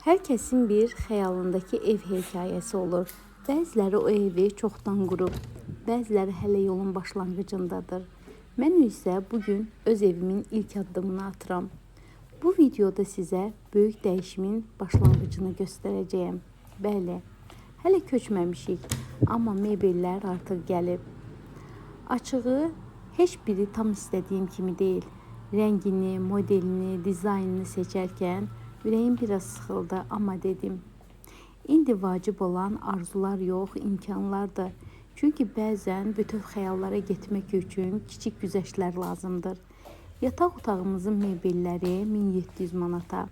Hər kəsin bir xəyalındakı ev hekayəsi olur. Bəziləri o evi çoxdan qurub, bəziləri hələ yolun başlanğıcındadır. Mən isə bugün öz evimin ilk addımını atıram. Bu videoda sizə böyük dəyişimin başlanğıcını göstərəcəyəm. Bəli, hələ köçməmişik, amma mebellər artıq gəlib. Açığı heç biri tam istədiyim kimi deyil. Rəngini, modelini, dizaynını seçərkən ürəyim biraz sıxıldı, amma dedim. İndi vacib olan arzular yox, imkanlardır. Çünki bəzən bütöv xəyallara getmək üçün kiçik güzəştlər lazımdır. Yataq otağımızın mebelləri 1700 manata.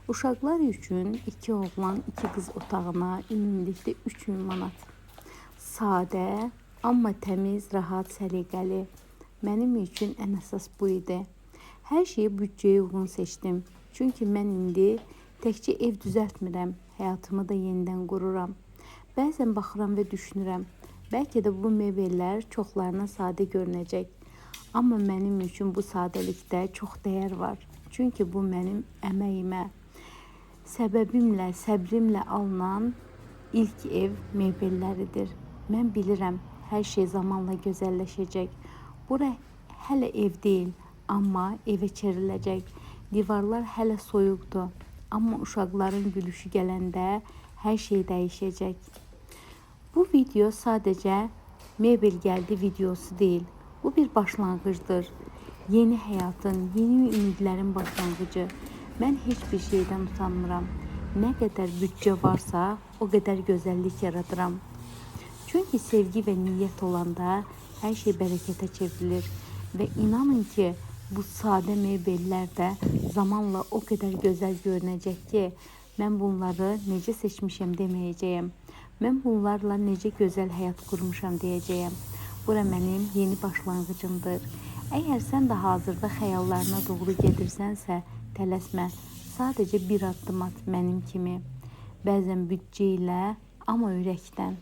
Uşaqlar üçün 2 oğlan, 2 qız otağına ümumilikdə 3000 manat. Sadə, amma təmiz, rahat, səliqəli. Mənim üçün ən əsas bu idi. Hər şeyi büdcəyə uyğun seçdim. Çünki mən indi təkcə ev düzəltmirəm, həyatımı da yenidən qururam. Bəzən baxıram və düşünürəm, bəlkə də bu mebellər çoxlarına sadə görünəcək. Amma mənim üçün bu sadəlikdə çox dəyər var. Çünki bu mənim əməyimə, səbəbimlə, səbrimlə alınan ilk ev mebelləridir. Mən bilirəm, hər şey zamanla gözəlləşəcək. Bura hələ ev deyil, amma evə çevriləcək. Divarlar hələ soyuqdur, amma uşaqların gülüşü gələndə hər şey dəyişəcək. Bu video sadəcə mebel gəldi videosu deyil. Bu bir başlanğıcdır. Yeni həyatın, yeni ümidlərin başlanğıcı. Mən heç bir şeydən utanmıram. Nə qədər büdcə varsa, o qədər gözəllik yaradıram. Çünki sevgi və niyyət olanda hər şey bərəkətə çevrilir və inanın ki, bu sadə mebellər də zamanla o qədər gözəl görünəcək ki, mən bunları necə seçmişəm deməyəcəyəm. Mən bunlarla necə gözəl həyat qurmuşam deyəcəyəm. Bura mənim yeni başlanğıcımdır. Əgər sən də hazırda xəyallarına doğru gedirsənsə, tələsmə. Sadəcə bir addım at mənim kimi. Bəzən büdcə ilə, amma ürəkdən.